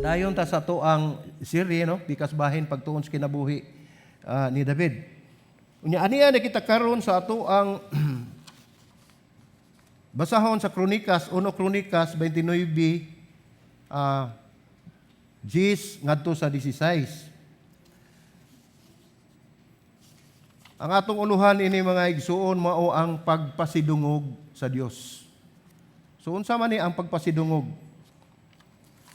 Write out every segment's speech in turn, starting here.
Padayon ta sa atoang serye, no? Pikas bahin pagtuon sa kinabuhi ni David. Unya aniya na kita karon sa atoang basahon sa Kronikas, 1 Kronikas 29 10 ngadto sa 16. Ang atong uluhan ini, mga igsuon, mao ang pagpasidungog sa Dios. So unsa man ni ang pagpasidungog?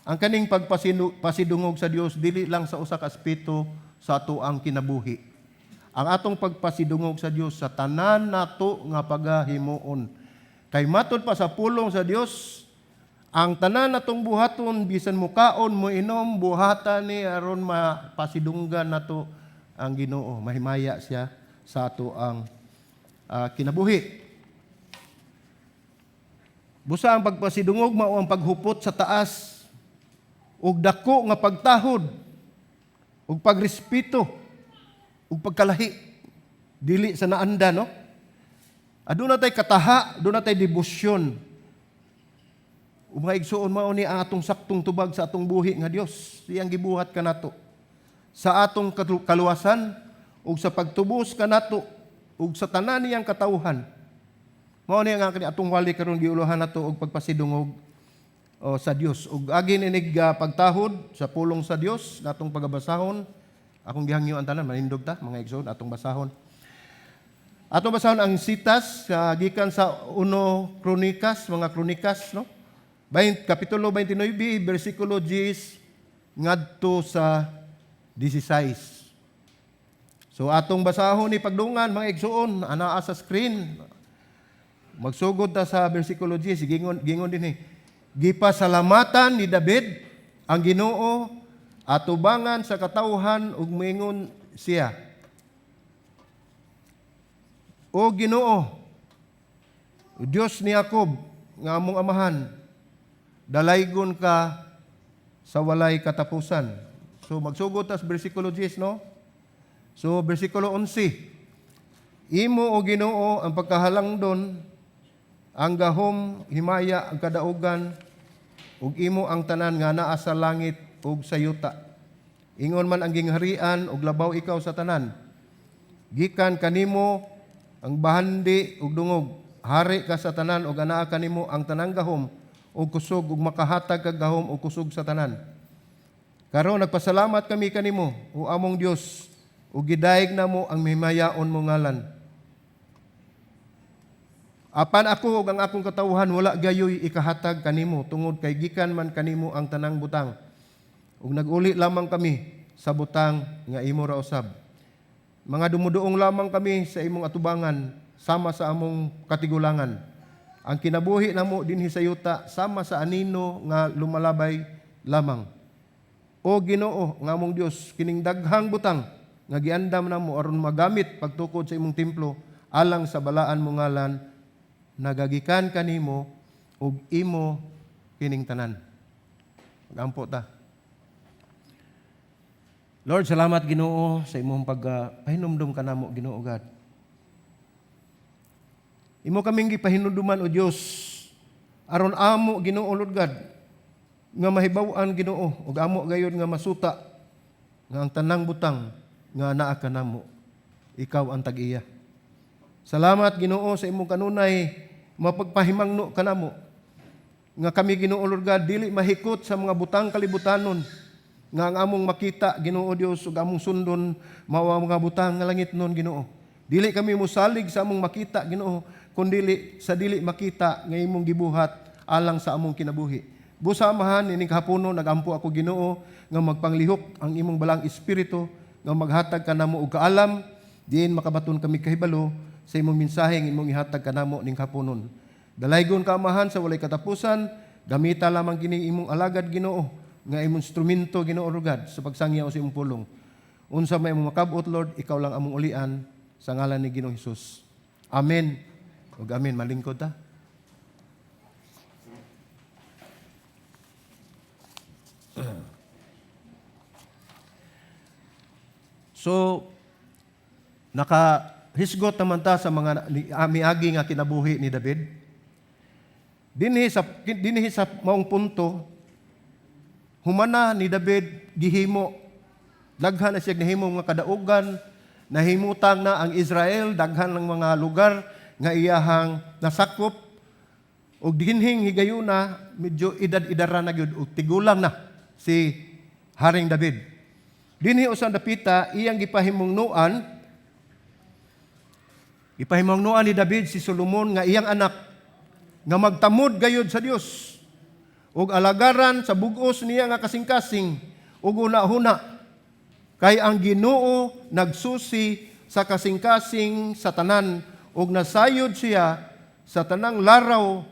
Ang kaning pagpasidungog sa Dios dili lang sa usa ka aspeto sa ato ang kinabuhi. Ang atong pagpasidungog sa Dios sa tanan nato nga pagahimuon. Kay matud pa sa pulong sa Dios, ang tanan natong buhaton, bisan mukaon mo inom, buhatan ni aron mapasidunggan nato ang Ginoo, mahimaya siya sa ato ang kinabuhi. Busa ang pagpasidungog mao ang paghupot sa taas ug dako nga pagtahod ug pagrespeto ug pagkalahi dili sa naanda, no? Aduna tay kataha, aduna tay debosyon. Ug mga igsuon, mao ni ang atong saktong tubag sa atong buhi nga Dios. Siyang gibuhat kanato sa atong kaluwasan ug sa pagtubos kanato ug sa tanan niyang katawhan. Mao ni ang atong wali karon, giuluhan nato og pagpasidungog o sa Dios. Ug agin inig pagtahod sa pulong sa Dios natong pagabasahon. Akong gihangyo ang tanan manindog ta, mga igsoon, atong basahon. Atong basahon ang sitas gikan sa 1 Kronikas, mga Kronikas, no? 20, Kapitulo 29, bersikulo 10 ngadto sa 16. So atong basahon ni pagdungan, mga igsuon, anaa sa screen. Magsugod ta sa bersikulo 10, gingon din eh. Gipasalamatan ni David ang Ginoo atubangan sa katawhan ug moingon siya: "O Ginoo, Dios ni Jacob nga among amahan, dalaygon ka sa walay katapusan." So magsugod ta sa bersikulo 10, no? So bersikulo 11. "Imo, o Ginoo, ang pagkahalangdon, ang gahom, himaya, ang kadaugan, ug imo ang tanan nga naa sa langit ug sa yuta. Ingon man ang gingharian ug labaw ikaw sa tanan. Gikan kanimo ang bahandi ug dungog. Hari ka sa tanan ug anaa kanimo ang tanang gahom ug kusog ug makahatag kag gahom ug kusog sa tanan. Karon nagpasalamat kami kanimo, o among Dios, ug gidayeg namo ang mahimayaon mo ngalan. Apan ako ug ang akong katawhan wala gayoy ikahatag kanimo tungod kay gikan man kanimo ang tanang butang. Ug naguli lamang kami sa butang nga imo ra usab. Mga dumuduong lamang kami sa imong atubangan sama sa among katigulangan. Ang kinabuhi namo dinhi sa yuta sama sa anino nga lumalabay lamang. O Ginoo nga among Dios, kining daghang butang nga giandam namo aron magamit pagtukod sa imong templo alang sa balaan mo ngalan nagagikan kanimo ug imo kining tanan." Magampo ta. Lord, salamat, Ginoo, sa imong pagpahinumdum kanamo, Ginoo God. Imo kaming gipahinumduman, o Dios, aron amo, Ginoo Lord God, nga mahibaw-an, Ginoo, ug amo gayud nga masuta nga ang tanang butang nga naa kanamo, ikaw ang tag-iya. Salamat, Ginoo, sa imong kanunay mapagpahimangno kanamo nga kami, Ginoo Lord God, dili mahikot sa mga butang kalibutanon nga ang among makita, Ginoo Dios, ug among sundon mao ang mga butang nga langit nun, Ginoo. Dili kami mosalig sa among makita, Ginoo, kundili sa dili makita nga imong gibuhat alang sa among kinabuhi. Busa, Amahan, ining kahaponon nagampo ako, Ginoo, nga magpanglihok ang imong Balaang Espiritu nga maghatag kanamo og kaalam diin makabaton kami kahibalo sa imong mensahe nga imong ihatag kanamo ning haponon. Dalaygon ka, Amahan, sa walay katapusan. Gamita lamang kining imong alagad, Ginoo, nga imong instrumento, Ginoo God, sa pagsangyaw sa imong pulong. Unsa may imong makabot, Lord, ikaw lang among ulian sa ngalan ni Ginoong Hesus. Amen. Ug amen. Malingkod ta. So, nakahisgot naman ta sa mga miagi nga kinabuhi ni David. Dinhi sa maong punto, Humana ni David gihimo. Daghan na siya nahimo nga kadaugan, nahimutang na ang Israel, daghan ng mga lugar nga iyahang nasakop. Ug dinhing higayuna, medyo edad-edara na gyud ug tigulang na si Haring David. Dinhi usan dapita iyang gipahimungnuan ni David si Solomon nga iyang anak nga magtamod gayud sa Dios ug alagaran sa bug-os niya nga kasing-kasing ug huna-huna, kay ang Ginoo nagsusi sa kasing-kasing sa tanan ug nasayod siya sa tanang laraw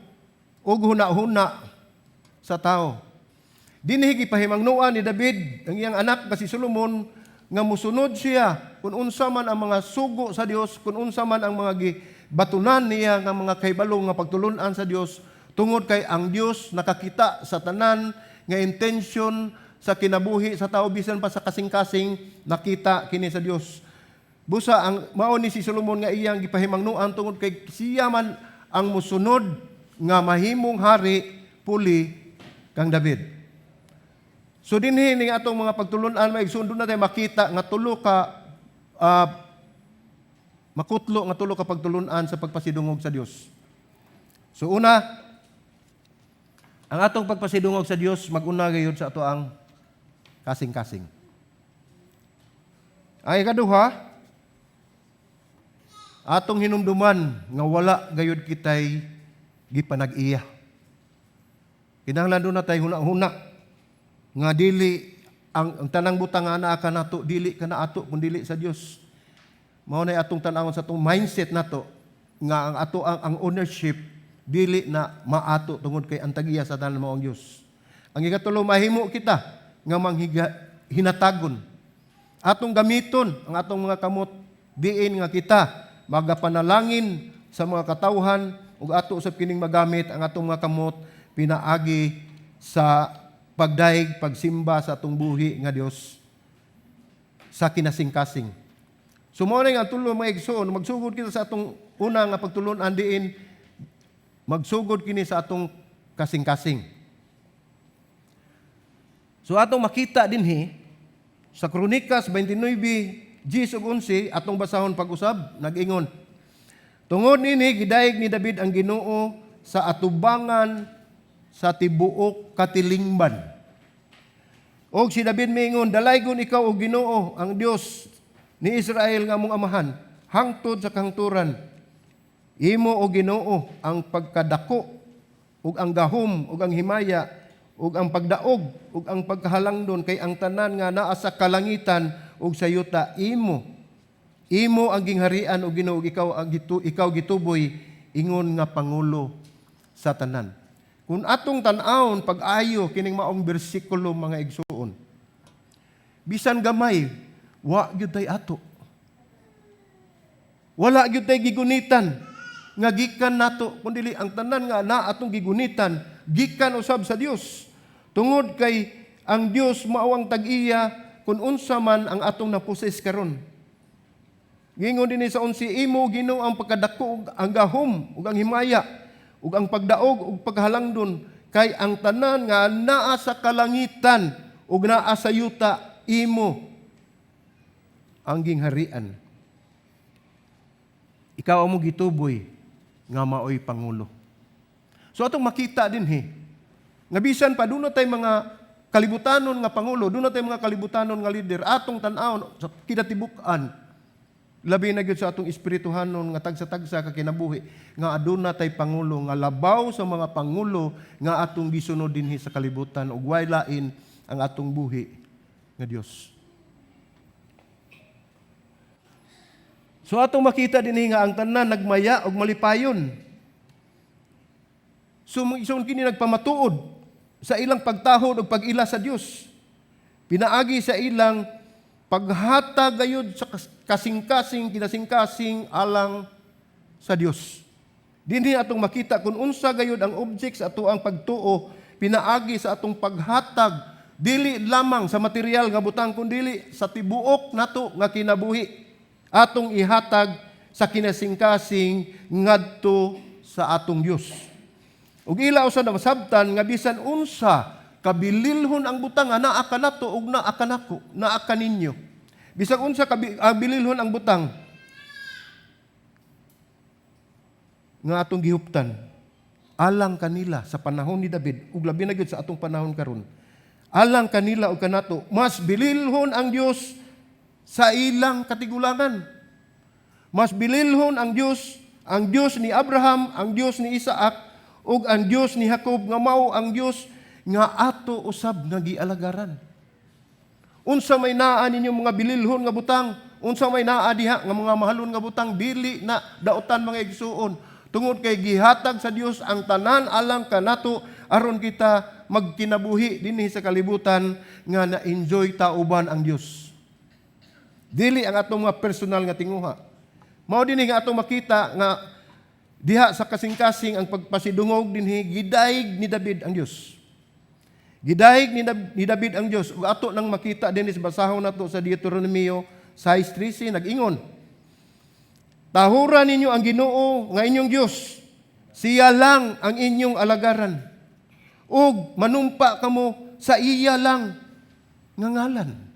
ug huna-huna sa tao. Dinhi gipahimangnuan ni David ang iyang anak nga si Solomon nga musunod siya kung unsa man ang mga sugo sa Dios, kung unsa man ang mga gibatunan niya nga mga kahibalo nga pagtulun-an sa Dios, tungod kay ang Dios nakakita sa tanan nga intention sa kinabuhi sa tao. Bisan pa sa kasing-kasing, nakita kini sa Dios. Busa ang mao ni si Solomon nga iyang gipahimangnuan tungod kay siya man ang musunod nga mahimong hari puli kang David. So dinhi ning atong mga pagtulun-an, mga igsoon, na tayo makita nga tulo ka makutlo nga tulo ka pagtulun-an sa pagpasidungog sa Dios. So una, ang atong pagpasidungog sa Dios maguna gayud sa ato ang kasing-kasing. Ang ikaduha, atong hinumduman nga wala gayud kitay gipanag-iya. Kinahanglan duna tay huna-huna nga dili ang tanang butang nga anaa ka nato, dili kana ato kun dili sa Dios. Mao na atong tan-awon sa atong mindset nato nga ang ato ang ownership dili na maato tungod kay ang tag-iya sa tanan mao ang Dios. Ang ikatulo, mahimo kita nga manghiga hinatagon. Atong gamiton ang atong mga kamot diin nga kita magapanalangin sa mga katawhan ug ato usab kining magamit ang atong mga kamot pinaagi sa pagdayeg, pagsimba sa atong buhi nga Dios sa kinasingkasing. So mao na nga ang tulo, mga igsoon. Magsugod kita sa atong una nga pagtulun-an diin magsugod kini sa atong kasing-kasing. So atong makita dinhi sa Kronikas 29:10 ug 11, atong basahon pag-usab, nag-ingon: "Tungod nini gidayeg ni David ang Ginoo sa atubangan sa tibuok katilingban. Og si David miingon, 'Dalaygon ikaw, o Ginoo, ang Dios ni Israel nga among amahan, hangtod sa kahangturan. Imo, o Ginoo, ang pagkadako ug ang gahom ug ang himaya ug ang pagdaog ug ang pagkahalangdon, kay ang tanan nga naa sa kalangitan ug sa yuta imo. Imo ang gingharian, o Ginoo, ug ikaw gituboy ingon nga pangulo sa tanan.'" Kung atong tan-awon pag-ayo kining maong bersikulo, mga igsuon, bisan gamay, wa gyud tay ato. Wala gyud tay gigunitan nga gikan nato, kundi ang tanan nga naa atong gigunitan gikan usab sa Dios. Tungod kay ang Dios mao ang tag-iya kung unsa man ang atong na-possess karon. Gingon dinhi sa 11, "Imo, Ginoo, ang pagkadako ug ang gahom ug ang himaya ug ang pagdaog ug paghalangdon, kay ang tanan nga naa sa kalangitan ug naa sa yuta, imo ang gingharian. Ikaw ang mo gituboy nga maoy pangulo." So atong makita dinhi nga bisan pa duna tay mga kalibutanon nga pangulo, duna tay mga kalibutanon nga leader, atong tan-awon sa kinatibuk-an, labi na gyud sa atong espirituhanon nga tagsa-tagsa ka kinabuhi, nga aduna tay pangulo nga labaw sa mga pangulo nga atong gisunod dinhi sa kalibutan, ug way lain ang atong buhi nga Dios. So atong makita dinhi nga ang tanan nagmaya og malipayon. So mga igsoon, kini nagpamatuod sa ilang pagtahod ug pag-ila sa Dios. Pinaagi sa ilang paghatag gayud sa kasing-kasing, kinasing-kasing alang sa Dios. Dinhi atong makita kung unsa gayud ang object sa ato ang pagtuo pinaagi sa atong paghatag, dili lamang sa material nga butang, kundi sa tibuok nato nga kinabuhi atong ihatag sa kinasing-kasing ngadto sa atong Dios. Ug ila usa na masabtan nga bisan unsa Kabililhon ang butang nga naa kanato ug naa kanako, naa kaninyo. Bisag unsa kabililhon ang butang nga atong gihuptan alang kanila sa panahon ni David ug labi na gyud sa atong panahon karon. Alang kanila ug kanato, mas bililhon ang Dios sa ilang katigulangan. Mas bililhon ang Dios ni Abraham, ang Dios ni Isaac ug ang Dios ni Jacob nga mao ang Dios nga ato usab nga gialagaran. Unsa may naa ninyong mga bililhon nga butang, unsa may naa diha nga mga mahalon nga butang, dili na daotan, mga igsuon. Tungod kay gihatag sa Dios ang tanan alang kanato aron kita magkinabuhi dinhi sa kalibutan nga na-enjoy ta uban ang Dios. Dili ang atong mga personal nga tinguha. Mao dinhi nga atong makita nga diha sa kasing-kasing ang pagpasidungog dinhi, gidayeg ni David ang Dios. Gidayeg ni David ang Dios. Ug ato nang makita dinhi sa basahon nato sa Deuteronomio 6:13, nag-ingon: "Tahura ninyo ang Ginoo nga inyong Dios. Siya lang ang inyong alagaran. Ug manumpa kamo sa iya lang nga ngalan."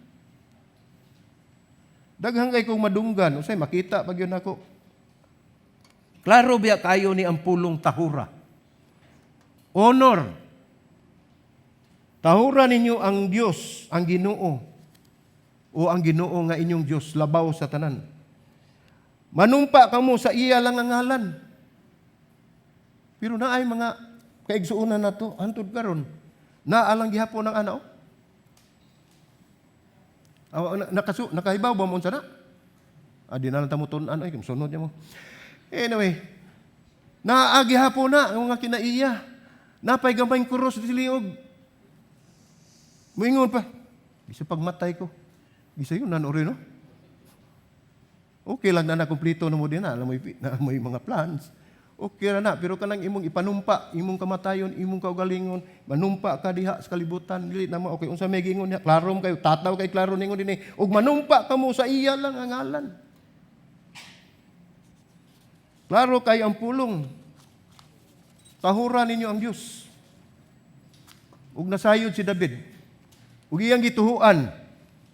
Daghan kay kong madunggan, usay makita pag yun ako. Klaro biya kayo ni ang pulong tahura. Honor. Tahura ninyo ang Dios, ang Ginoo, o ang Ginoo nga inyong Dios labaw sa tanan. Manumpa kamo sa iya lang ang ngalan. Pero naay mga kaigsuonan nato hantod karon. Naa lang gihapon ang ana oh. Aw, nakahibaw ba mo unsa na? Ah, di na lang ta mo tun-an ay sunod niya mo. Anyway, naa gihapon na ang mga kinaiya. Napay gamayng kuros di liog. Muingon pa. Bisa pagmatay ko. Bisa yun, nan no? Okay lang na nakumpleto na mo din na, alam mo, na may mga plans. Okay ra na, pero kanang imong ipanumpa, imong kamatayon, imong kaugalingon, manumpa ka diha sa kalibutan, dili na mo okay. Unsa may giingon niya? Klaro kayo, tataw kay klaro ningon dinhi. Ug manumpa kamo sa iya lang ang ngalan. Klaro kay ang pulong. Tahura ninyo ang Dios. Ug nasayod si David. Ug iyang gituhuan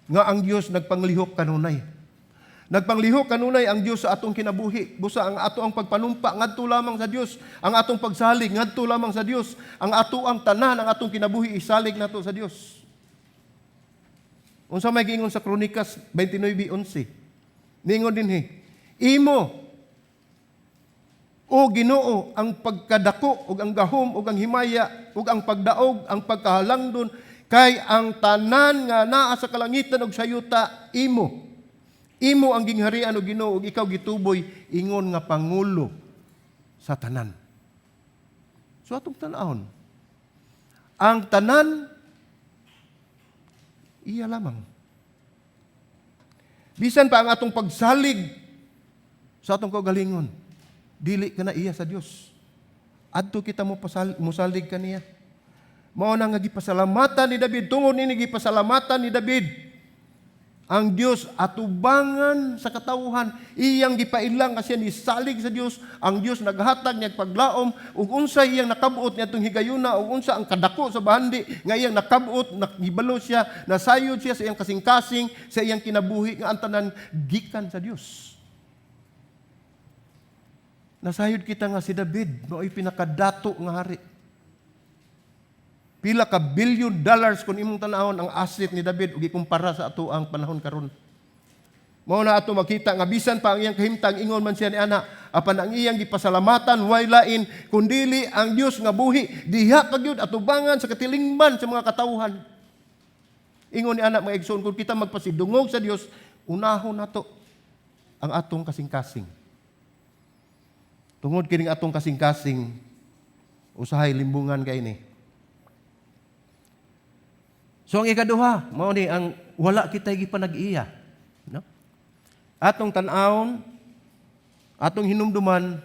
nga ang Dios nagpanglihok kanunay. Nagpanglihok kanunay ang Dios sa atong kinabuhi. Busa ang ato ang pagpanumpa ngadto lamang sa Dios, ang atong pagsalig ngadto lamang sa Dios, ang ato ang tanan ang atong kinabuhi isalig nato sa Dios. Unsa may giingon sa Kronikas 29:11? Ningon dinhi, "Imo, O Ginoo, ang pagkadako ug ang gahom ug ang himaya ug ang pagdaog, ang pagkahalangdon, kay ang tanan nga naa sa kalangitan ug sa yuta imo. Imo ang gingharian, o Ginoo, ug ikaw gituboy ingon nga pangulo sa tanan." So atong tan-awon, ang tanan iya lamang. Bisan pa ang atong pagsalig sa atong kaugalingon, dili ka na iya sa Dios. Adto kita mo pasal, musalig kaniya. Mao na nga gipasalamatan ni David, tungod nini gipasalamatan ni David ang Dios atubangan sa katawhan, iyang gipailang kasi nisalig sa Dios. Ang Dios naghatag niya paglaom ug unsa iyang nakabot niadtong higayuna ug unsa ang kadako sa bahandi nga iyang nakabot, nakibalo siya, nasayod siya sa iyang kasing-kasing, sa iyang kinabuhi nga ang tanan gikan sa Dios. Nasayod kita nga si David mao'y pinakadato nga hari. Pila ka billion dollars kung imong tanawon ang asset ni David ug ikumpara sa ato ang panahon karon. Mao na ato makita nga bisan pa ang iyang kahimtang, ingon man siya ni ana, apan ang iyang gipasalamatan way lain kundili ang Dios nga buhi diha ka gyud atubangan sa katilingban sa mga katawhan. Ingon ni ana, mga igsoon, kung kita magpasidungog sa Dios, unahon nato ang atong kasing-kasing. Tungod kining atong kasing-kasing, usahay limbungan kay ni. So ang ikaduha, mao ni ang wala kita gipanag-iya. No? Atong tan-awon, atong hinumduman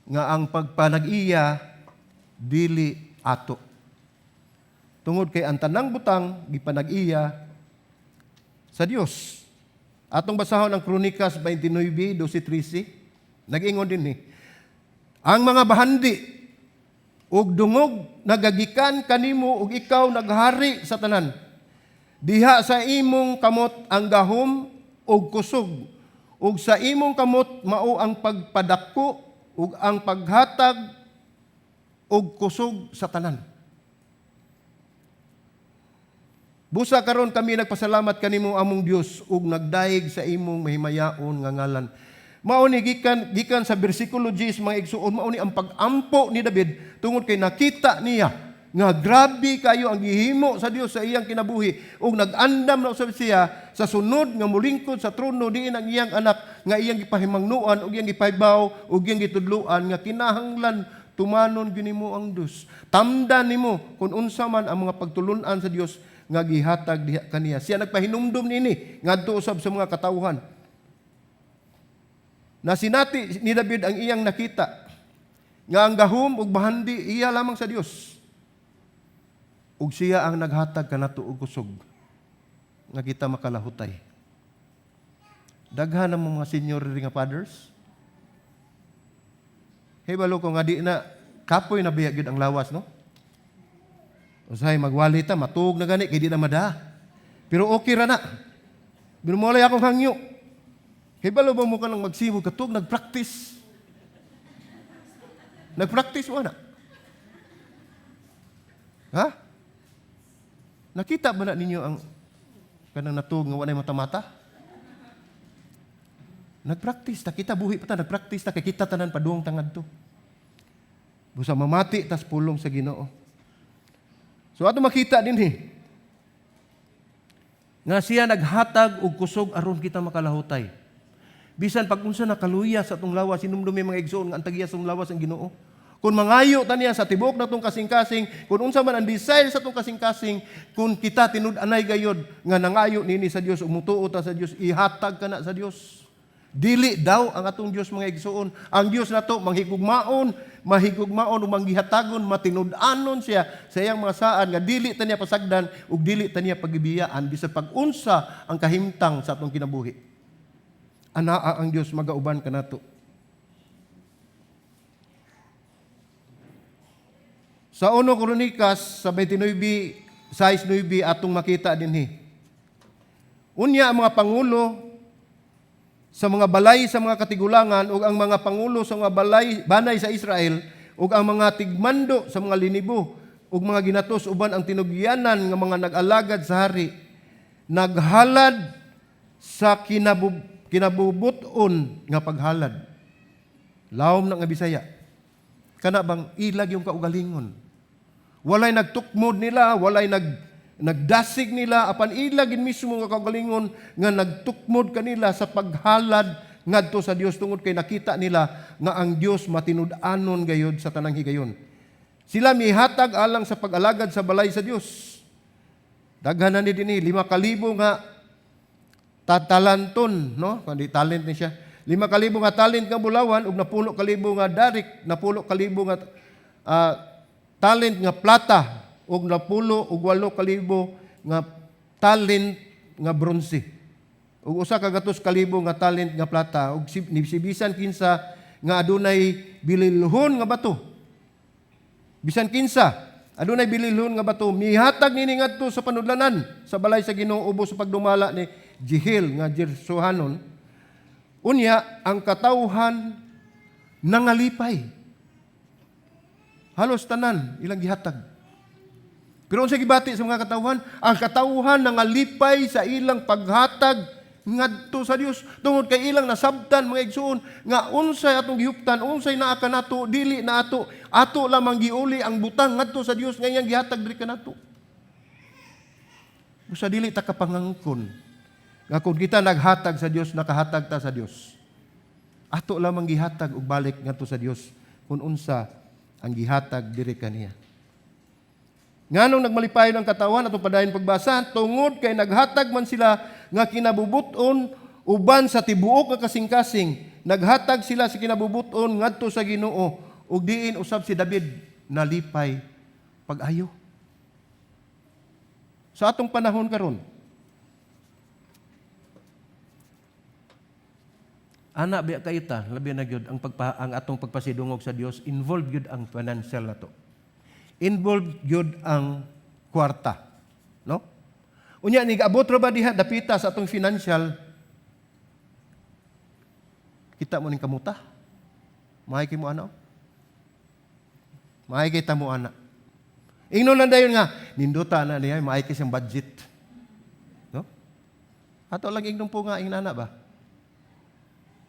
nga ang pagpanag-iya dili ato. Tungod kay ang tanang butang gipanag-iya sa Dios. Atong basahon ang Kronikas 29:12-13. Nag-ingon din ni. "Ang mga bahandi Ug dungog nagagikan kanimo ug ikaw naghari sa tanan. Diha sa imong kamot ang gahom ug kusog. Ug sa imong kamot mao ang pagpadako ug ang paghatag og kusog sa tanan. Busa karon kami nagpasalamat kanimo, among Dios, ug nagdayeg sa imong mahimayaon nga ngalan. Mao ni gikan gikan sa bersikulo 10, mga igsuon, mao ni ang pag-ampo ni David tungod kay nakita niya nga grabe kayo ang gihimo sa Dios sa iyang kinabuhi ug nag-andam na usab siya sa sunod nga molingkod sa trono diin ang iyang anak nga iyang gipahimangnoan ug iyang gipahibaw ug iyang gitudloan nga kinahanglan tumanon gyud nimo ang Dios. Tamdan nimo kung unsa man ang mga pagtulun-an sa Dios nga gihatag diha kaniya. Siya nagpahinumdum niini ngadto usab sa mga katawhan. Nasinati ni David ang iyang nakita nga ang gahom ug bahandi iya lamang sa Dios. Ug siya ang naghatag kanato og kusog nga kita makalahutay. Daghan ang mga senior diri nga fathers. Hibalo ko nga di na kapoy na biya gyud ang lawas, no? Usahay magwali ta, matuog na gani kay di na mada. Pero okay ra na. Pero mo akong hangyo. Hibalo ba mo ka nang magsimog katug nagpractice? Nagpractice mo na. Ha? Nakita ba na ninyo ang kanang natug nga walay mata-mata? Nagpractice ta kita, buhi pa ta, nagpractice ta kay kita tanan padung tangad to. Busa mamati tas pulong sa Ginoo. So ato makita dinhi nga siya naghatag og kusog aron kita makalahutay. Bisan pag unsa na kaluya sa atong lawas, hinumdumi, mga igsoon, nga ang tag-iya sa atong lawas ang Ginoo. Kung mangayo ta niya sa tibuok natong kasing-kasing, kung unsa man ang desire sa atong kasing-kasing, kung kita tinud-anay gayod nga nangayo nini sa Dios, umutuo ta sa Dios, ihatag kana sa Dios. Dili daw ang atong Dios, mga igsoon. Ang Dios nato manghigugmaon, mahigugmaon ug manggihatagon, matinud-anon siya sa iyang mga saan nga dili ta niya pasagdan ug dili ta niya pagibiyaan bisan pag-unsa ang kahimtang sa atong kinabuhi. Anaa ang Dios, magauban kanato. Sa 1 Kronikas sa 29, 6, 9 atong makita dinhi. Unya ang mga pangulo sa mga balay sa mga katigulangan ug ang mga pangulo sa mga balay banay sa Israel ug ang mga tigmando sa mga linibo ug mga ginatos uban ang tinugyanan nga mga nag-alagad sa hari naghalad sa kinabubut-on nga paghalad. Lawom na nga Bisaya. Kana bang ilag yung kaugalingon. Walay nagtukmod nila, walay nagdasig nila, apan ilagin mismo nga kaugalingon nga nagtukmod kanila sa paghalad ngadto sa Dios tungod kay nakita nila nga ang Dios matinud-anon gayod sa tanang higayon. Sila mihatag alang sa pag-alagad sa balay sa Dios. Daghan na ni dinhi, 5,000 nga talanton, no? Kundi talent ni siya. 5,000 nga talent nga bulawan ug 10,000 nga darik, 10,000 nga talent nga plata ug 18,000 nga talent nga bronze. Ug 100,000 nga talent nga plata ug si bisan kinsa nga adunay bililhon nga bato. Bisan kinsa adunay bililhon nga bato mihatag nini ngadto sa panudlanan sa balay sa Ginoo ubos sa pagdumala ni Jehil nga Gersohanon. Unya ang katawhan nangalipay. Halos tanan ilang gihatag. Pero unsa gibati sa mga katawhan? Ang katawhan nangalipay sa ilang paghatag ngadto sa Dios tungod kay ilang nasabtan, mga igsuon, nga unsay atong gihuptan, unsay naa kanato, dili na ato, ato lamang giuli ang butang ngadto sa Dios nga iyang gihatag diri kanato. Busa dili ta kapangangkon nga kung kita naghatag sa Dios, nakahatag ta sa Dios. Ato lamang gihatag og balik ngadto sa Dios kung unsa ang gihatag diri kaniya. Nganong nagmalipayon ang katawan? Atong padayon pagbasa, tungod kay naghatag man sila nga kinabubuton uban sa tibuok nga kasing-kasing. Naghatag sila sa kinabubuton ngadto sa Ginoo ug diin usab si David nalipay pag-ayo. Sa atong panahon karon, ana biya kayta, labi na gyud ang atong pagpasidungog sa Dios, involved gyud ang financial nato. Involved gyud ang kwarta. No? Unya, ni abot ra ba diha dapita sa atong financial, kita mo ning kamuta? Mahay kay mo ana. Oh. Mahay kay ta mo ana. Ingnon lang dayon nga, nindota na niya, maay kay siyang budget. No? Ato lang ingnon po nga inana ba?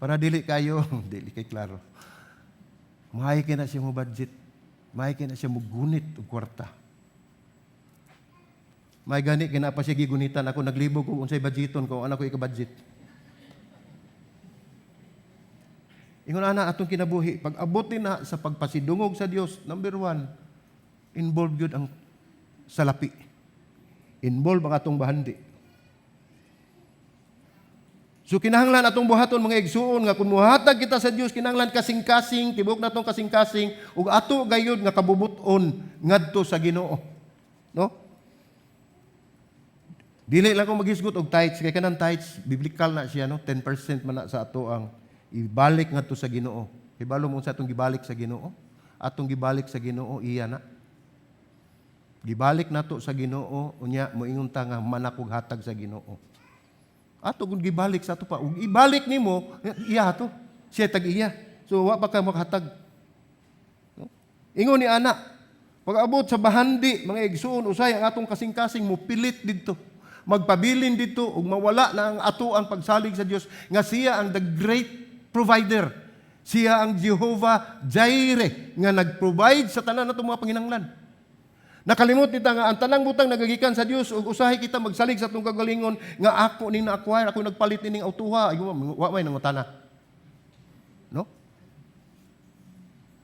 Para dili kayo, dili kay klaro. Maay kay na siya mo budget. Maay kay na siya mo gunit og kwarta. May gani kina pa siya gigunitan ako, naglibog ko unsay budgeton ko, ana ko ika-budget. Ingon ana atong kinabuhi, pag abot na sa pagpasidungog sa Dios, number one, involved gyud ang salapi. Involved ang atong bahandi. So kinahanglan atong buhaton, mga igsuon, nga kung muhatag kita sa Dios, kinahanglan kasing-kasing, tibok natong kasing-kasing ug ato gayud nga kabubut-on ngadto sa Ginoo. No? Dili lang ko maghisgot og tithes kay kanang tithes biblical na siya, no, 10% man na sa ato ang ibalik ngadto sa Ginoo. Hibalo mo sa atong gibalik sa Ginoo? Atong gibalik sa Ginoo iya na. Gibalik nato sa Ginoo, unya moingon ta nga manakog hatag sa Ginoo. Ato kung gibalik sa ato pa ug ibalik nimo iya to. Siya tag iya. So wa pa ka makahatag. No? Ingon ni ana, pag abot sa bahandi, mga igsuon, usay ang atong kasing-kasing mopilit didto. Magpabilin didto ug mawala na ang ato ang pagsalig sa Dios nga siya ang the great provider. Siya ang Jehovah Jireh nga nag-provide sa tanan natong mga panginahanglan. Nakalimot nita nga ang tanang butang nagagikan sa Dios ug usahay kita magsalig sa atong kagalingon nga ako ning na-acquire, ako nagpalit nining awtoha, ay wa may nangutana. No?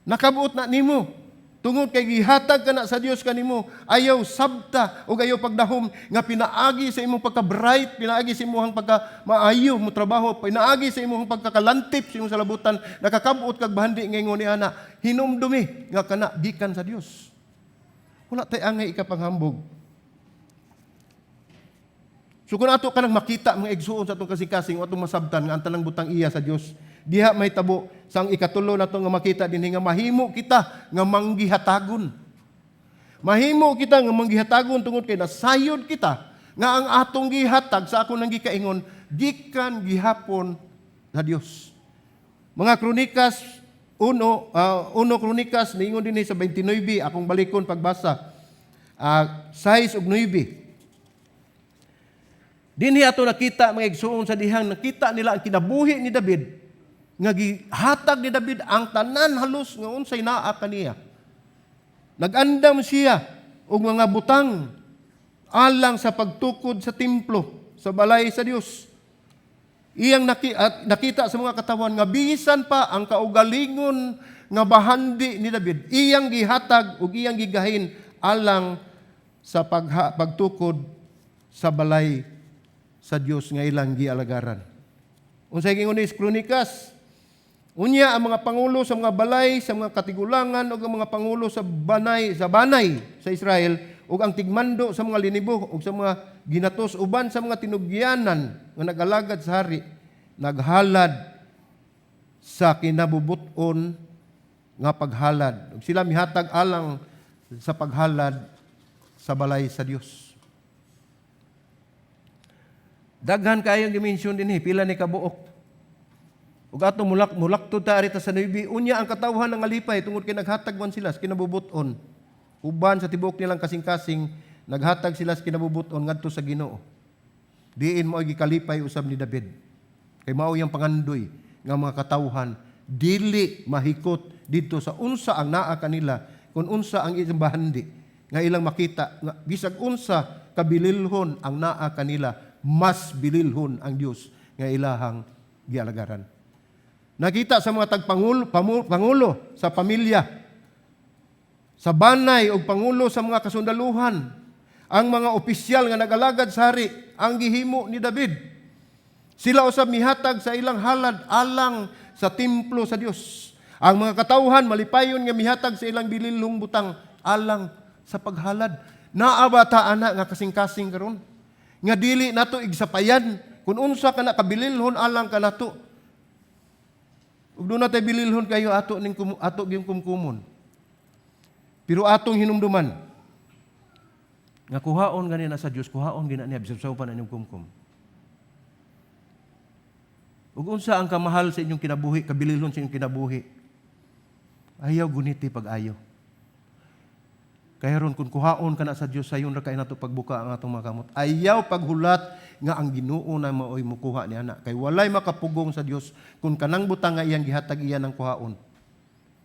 Nakabuot na nimo tungod kay gihatag ka na sa Dios kanimo, ayaw sabta ug ayaw pagdahom nga pinaagi sa imong pagka-bright, pinaagi sa imong pagka maayo mo trabaho, pinaagi sa imong pagkakalantip sa imong salabutan, nakakabot kag bahandi. Ngayon ni ana, hinumdumi nga kana gikan sa Dios. Wala tay angay ikapanghambog. So kung ato kanang makita, mga igsuon, sa atong kasing-kasing o atong masabtan nga ang tanang butang iya sa Dios, diha may tabo sa ang ikatulo nato nga makita dinhi nga mahimo kita nga manggihatagon. Mahimo kita nga manggihatagon tungod kay nasayod kita nga ang atong gihatag sa ako nang gikaingon gikan gihapon sa Dios. Mga Kronikas 1, 1 Kronikas, niingon dinhi sa 29, akong balikon pagbasa. 6 ug 9. Dinhi ato nakita, mga igsuon, sa dihang nakita nila ang kinabuhi ni David nga gihatag ni David ang tanan halos nga unsay naa kaniya. Nag-andam siya og mga butang alang sa pagtukod sa templo, sa balay sa Dios. Iyang at nakita sa mga katawan nga bisan pa ang kaugalingon nga bahandi ni David, iyang gihatag ug iyang gigahin alang sa pagtukod sa balay sa Dios nga ilang gialagaran. Unsay gingon ni Kronikas? Unya ang mga pangulo sa mga balay, sa mga katigulangan ug ang mga pangulo sa banay sa Israel ug ang tigmando sa mga linibo ug sa mga ginatos uban sa mga tinugyanan nga nag-alagad sa hari naghalad sa kinabubut-on nga paghalad. Ug sila mihatag alang sa paghalad sa balay sa Dios. Daghan kayong gi-mention dinhi, pila ni kabuok. Ug atong mulaktod ta arita sa 9, unya ang katawhan ng alipay tungod kay naghatag man sila sa kinabubut-on. Uban sa tibuok nilang kasing-kasing, naghatag sila sa kinabubut-on ngadto sa Ginoo. Diin mao gikalipay usab ni David. Kay mao iyang pangandoy nga mga katawhan dili mahikot didto sa unsa ang naa kanila, kung unsa ang ilang bahandi, nga ilang makita nga bisag unsa kabililhon ang naa kanila, mas bililhon ang Dios nga ilahang gialagaran. Nakita sa mga tagpangulo, pangulo sa pamilya, sa banay o pangulo sa mga kasundaluhan, ang mga opisyal nga nagalagad sa hari, ang gihimo ni David. Sila usab mihatag sa ilang halad alang sa templo sa Dios. Ang mga katawhan malipayon nga mihatag sa ilang bililhong butang alang sa paghalad. Naa ba ta ana nga kasing-kasing karon? Nga dili nato igsapayan kung unsa kana kabililhon alang kanato. Ug doon natay bililhon kayo ato ning ato gyung kumkumon. Pero atong hinumduman, nga kuhaon gani na sa Dios, kuhaon gina niya, bisag pa na inyong kumkum. Ug unsa ang kamahal sa inyong kinabuhi, kabililon sa inyong kinabuhi? Ayaw guniti pag-ayo. Kaya ron kung kuhaon ka na sa Dios, sayon ra kay nato pagbuka ang atong mga kamot. Ayaw paghulat nga ang Ginoo na maoy mukuha ni ana. Kay walay makapugong sa Dios kung kanang butang nga iyang gihatag, iya nang kuhaon.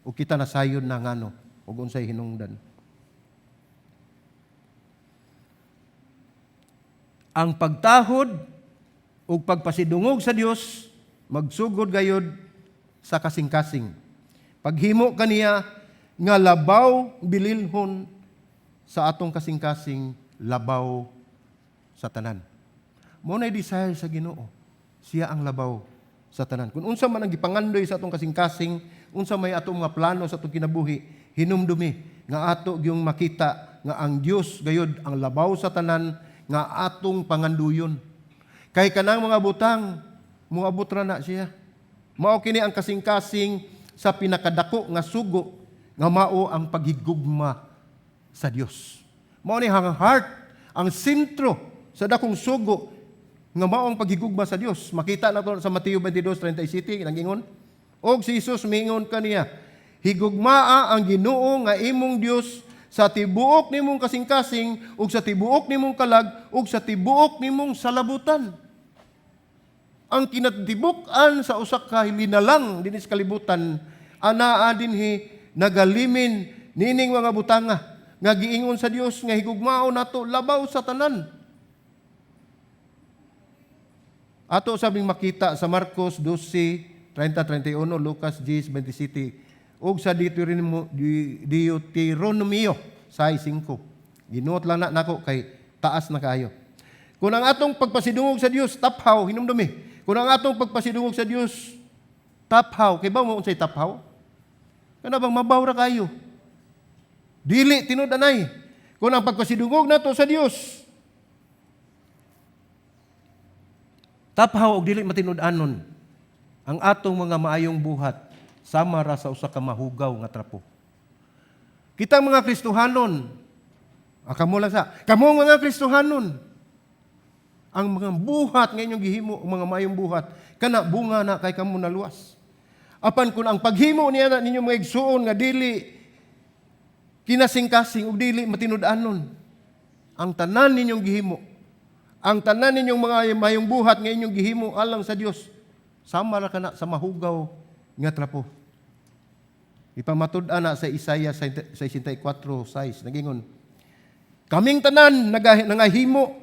Ug kita nasayod na ngano ug unsay hinungdan. Ang pagtahod ug pagpasidungog sa Dios magsugod gayod sa kasing-kasing. Paghimo kaniya nga labaw bililhon sa atong kasing-kasing, labaw sa tanan. Mao nay desire sa Ginoo. Siya ang labaw sa tanan. Kung unsa man ang gipangandoy sa atong kasing-kasing, unsa may atong mga plano sa atong kinabuhi, hinumdumi nga ato gyung makita nga ang Dios gayud ang labaw sa tanan nga atong panganduyon. Kay kanang mga butang moabot ra na siya. Mao kini ang kasing-kasing sa pinakadako nga sugo nga mao ang paghigugma sa Dios. Mao ni ang heart, ang sentro sa dakong sugo nga mao ang paghigugma sa Dios. Makita nato sa Mateo 22:37 nagingon. Og si Jesus miingon kaniya, "Higugmaa ang Ginoo nga imong Dios sa tibuok nimong kasing-kasing ug sa tibuok nimong kalag ug sa tibuok nimong salabutan." Ang kinatibuk-an sa usa ka linalang dinhi sa kalibutan anaa dinhi nagalimin nining mga butanga nga giingon sa Dios nga higugmaon nato labaw sa tanan. Ato sabing makita sa Marcos 12:30-31, Lucas 10:27 ug sa Deuteronomio 6:5. Ginuot lang na nako kay taas na kaayo. Kung ang atong pagpasidungog sa Dios taphaw, hinumdumi. Kung ang atong pagpasidungog sa Dios taphaw, kay ba mo unsay taphaw? Kana bang mabaw ra kayo? Dili tinud anay. Kung ang pagpasidungog nato sa Dios taphaw og dili matinud-anon, ang atong mga maayong buhat sama ra sa usa ka mahugaw nga trapo. Kitang mga Kristohanon, kamo lang sa, kamo mga Kristohanon, ang mga buhat nga inyong gihimo, ang mga maayong buhat, kana bunga na kay kamo naluwas. Apan kung ang paghimo niya na ninyo mga igsuon nga dili kinasing-kasing ug dili matinud-anon, ang tanan ninyong gihimo, ang tanan ninyong mga mayong buhat nga inyong gihimo alang sa Dios, sama ra kana sa mahugaw nga trapo. Ipamatud-an na sa Isaiah 64:6, nagingon, "Kaming tanan nangahimo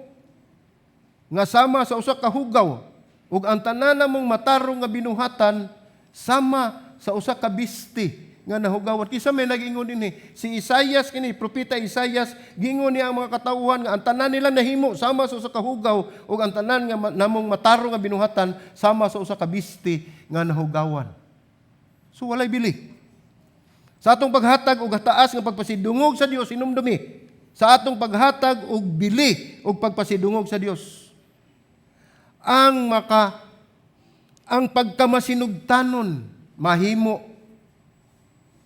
nga sama sa usa ka hugaw, ug ang tanan namong matarong nga binuhatan sama sa usa ka bisti nga nahugawan." Kinsa may nagingon dinhi? Si Isaias kini, propeta Isaias, giingon niya ang mga katawhan nga ang tanan nila nahimo sama sa usa ka hugaw ug ang tanan nga namong matarong nga binuhatan sama sa usa ka bisti nga nahugawan. So walay bili. Sa atong paghatag og taas nga pagpasidungog sa Dios, hinumdumi, sa atong paghatag og bili og pagpasidungog sa Dios, ang pagkamasinugtanon mahimo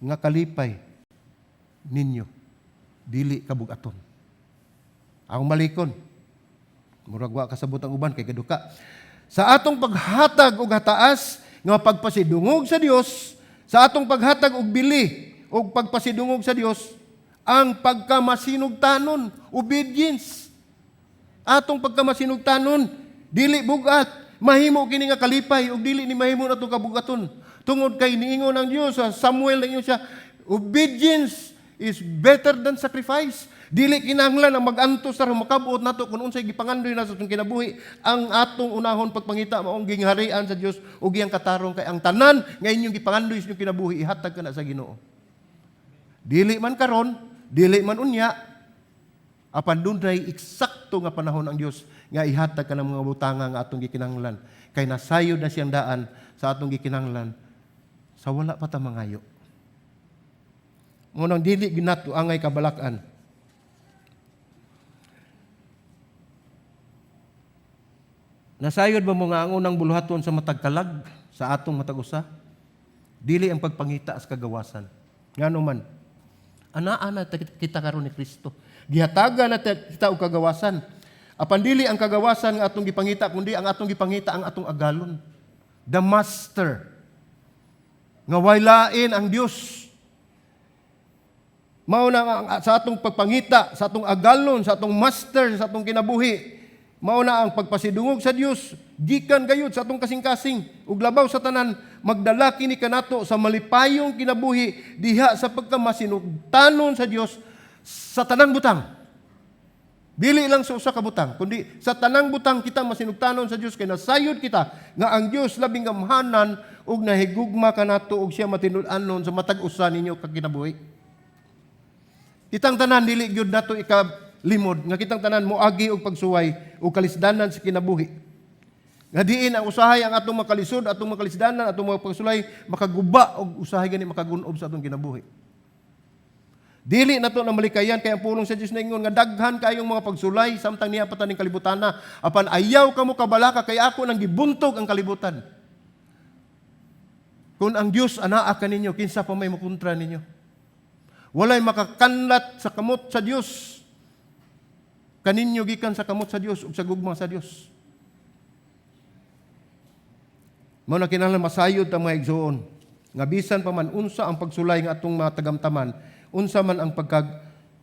nga kalipay ninyo, dili kabugaton. Ang malikon, murag wa kasabot ang uban kay gaduka. Sa atong paghatag og hataas nga pagpasidungog sa Dios, sa atong paghatag og bili og pagpasidungog sa Dios, ang pagkamasinugtanon, obedience. Atong pagkamasinugtanon, dili bugat, mahimo kini nga kalipay ug dili ni mahimo nato kabugaton. Tungod kay niingon ang Dios sa Samuel, niingon siya, "Obedience is better than sacrifice." Dili kinahanglan ang mag-antos sa makabot nato kung unsay gipangandoy na sa atong kinabuhi. Ang atong unahon pagpangita maong gingharian sa Dios ug iyang katarong, kay ang tanan nga inyong gipangandoy sa inyong kinabuhi ihatag kana sa Ginoo. Dili man karon, dili man unya, apan dunay eksakto nga panahon ang Dios nga ihatag ka ng mga butanga nga atong gikinahanglan. Kay nasayod na siyang daan sa atong gikinahanglan sa wala pa ta mangayo. Ngunang dili ginato angay kabalakan. Nasayod ba mo nga ang unang buluhaton sa matag kalag sa atong matag usa? Dili ang pagpangita sa kagawasan. Ngano man, Anaa na kita karon ni Kristo. Gihatagan na kita og kagawasan. Apan dili ang kagawasan nga atong gipangita, kundi ang atong gipangita ang atong agalon. The Master. Nga way lain ang Dios. Mao na ang sa atong pagpangita, sa atong agalon, sa atong master, sa atong kinabuhi. Mao na ang pagpasidungog sa Dios gikan gayud sa atong kasing-kasing ug labaw sa tanan, magdala kini kanato sa malipayong kinabuhi diha sa pagkamasinugtanon sa Dios sa tanang butang. Dili lang sa usa ka butang, kundi sa tanang butang kita masinugtanon sa Dios kay nasayod kita nga ang Dios labing gamhanan ug nahigugma kanato ug siya matinud-anon sa matag usa ninyo kag kinabuhi. Kitang tanan, dili gyud nato ikalimod nga kitang tanan moagi og pagsuway ug kalisdanan sa kinabuhi. Nga diin ang usahay ang atong makalisod, atong makalisdanan, atong mga pagsulay makaguba og usahay gani makagunob sa atong kinabuhi. Dili nato na malikayan kay ang pulong sa Dios naingon nga daghan kayong mga pagsulay samtang niya pa taning kalibutana, apan ayaw kamo kabalaka kay ako nang gibuntog ang kalibutan. Kung ang Dios anaa kaninyo, kinsa pa may mokontra ninyo? Walay makakanlat sa kamot sa Dios kaninyo gikan sa kamot sa Dios ug sa gugma sa Dios. Mao na kinahanglan masayod ta, mga igsoon, nga bisan pa man unsa ang pagsulay nga atong matagamtaman, unsa man ang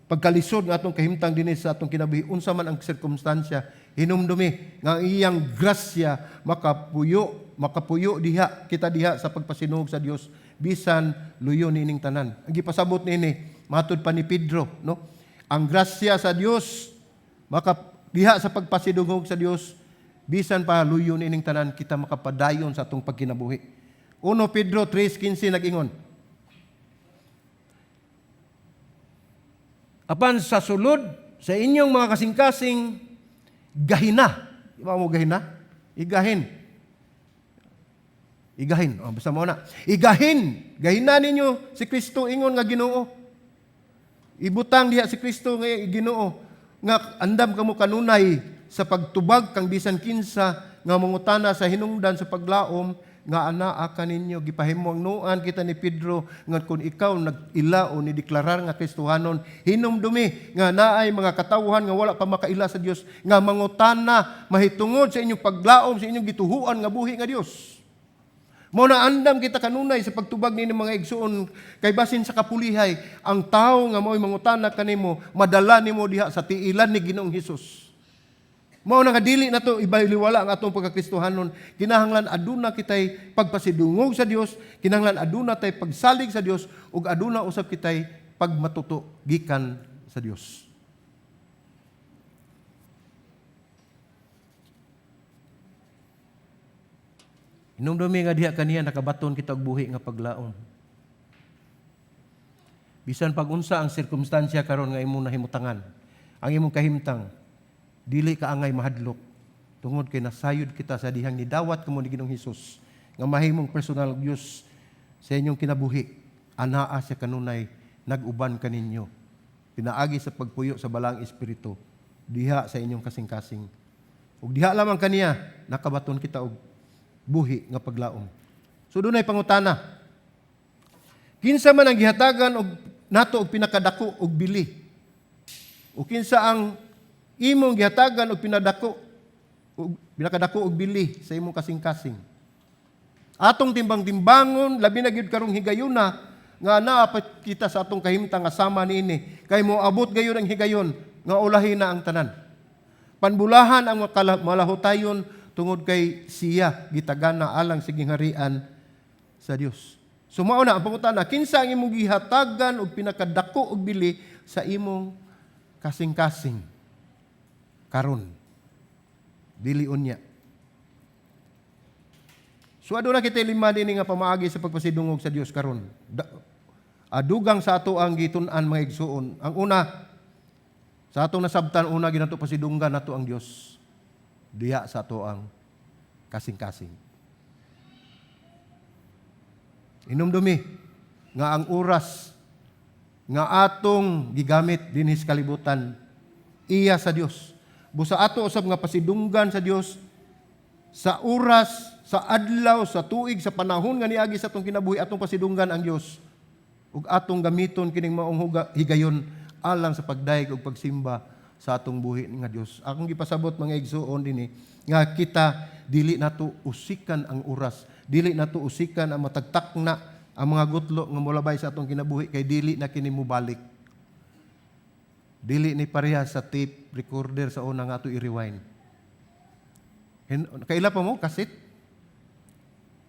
pagkalisod nga atong kahimtang dinhi sa atong kinabuhi, unsa man ang sirkumstansya, hinumdumi nga ang iyang grasya makapuyo diha kita diha sa pagpasidungog sa Dios bisan luyo niining tanan. Ang gipasabot niini matud pa ni Pedro, no? Ang grasya sa Dios maka diha sa pagpasidungog sa Dios bisan pa luyo niining tanan, kita makapadayon sa atong pagkinabuhi. 1 Pedro 3:15 nag-ingon, "Apan sa sulod sa inyong mga kasing-kasing, gahina." Di ba mo gahina? Igahin. Igahin. O, basta mo na. Igahin. Gahina ninyo si Kristo ingon nga Ginoo. Ibutang diha si Kristo nga Ginoo nga andam kamo kanunay sa pagtubag kang bisan kinsa nga mangutana sa hinungdan sa paglaom nga anaa kaninyo. Gipahimuangnuan kita ni Pedro nga kung ikaw nag-ila o nideklarar nga Kristohanon, hinumdumi nga naay mga katawhan nga wala pa makaila sa Dios nga mangutana mahitungod sa inyong paglaom, sa inyong gituhuan nga buhi nga Dios. Mao na andam kita kanunay sa pagtubag nini, mga igsuon, kay basin sa kapulihay ang tawo nga mao'y mangutana kanimo madala nimo diha sa tiilan ni Ginoong Hesus. Mao na nga dili nato ibaliwala ang atong pagkakristohanon. Kinahanglan aduna kitay pagpasidungog sa Dios, kinahanglan aduna tay pagsalig sa Dios ug aduna usab kitay pagmatuto gikan sa Dios. Hinumdumi nga diha kaniya nakabaton kita og buhi nga paglaom. Bisan pag unsa ang sirkumstansya karon nga imong nahimutangan, ang imong kahimtang, dili ka angay mahadlok tungod kay nasayod kita sa dihang nidawat kamo ni Ginoong Hesus nga mahimong personal Dios sa inyong kinabuhi. Anaa siya kanunay nag-uban kaninyo pinaagi sa pagpuyo sa Balaang Espiritu diha sa inyong kasing-kasing. Ug diha lamang kaniya nakabaton kita og buhi nga paglaom. So dunay pangutana. Kinsa man ang gihatagan og nato og pinakadako og bili? O kinsa ang imong gihatagan og pinakadako og bili sa imong kasing-kasing? Atong timbang-timbangon, labi na gyud karong higayuna nga naa pa kita sa atong kahimtang nga sama niini, kay moabot gayon ang higayon nga ulahi na ang tanan. Panbulahan ang malahutayon tungod kay siya gitagana alang sa gingharian sa Dios. So mao na ang pangutana, kinsa ang imong gihatagan og pinakadako og bili sa imong kasing-kasing karon? Dili unya. So aduna kita lima dinhi nga pamaagi sa pagpasidungog sa Dios karon. Adugang sa ato ang gitun-an, mga igsuon. Ang una, sa atong nasabtan, una ginato pasidunggan nato ang Dios diha sa ato ang kasing-kasing. Hinumdumi nga ang oras nga atong gigamit dinhi sa kalibutan, iya sa Dios. Busa ato usab nga pasidunggan sa Dios sa oras, sa adlaw, sa tuig, sa panahon nga niagi sa atong kinabuhi, atong pasidunggan ang Dios. Ug atong gamiton kining maong higayon alang sa pagdayeg ug pagsimba sa atong buhi nga Dios. Akong gipasabot, mga igsuon, dinhi nga kita dili nato usikan ang oras, dili nato usikan ang matag takna, ang mga gutlo nga molabay sa atong kinabuhi kay dili na kini mobalik. Dili ni pareha sa tape recorder sa una nga ato i-rewind. Kaila pa mo kasit?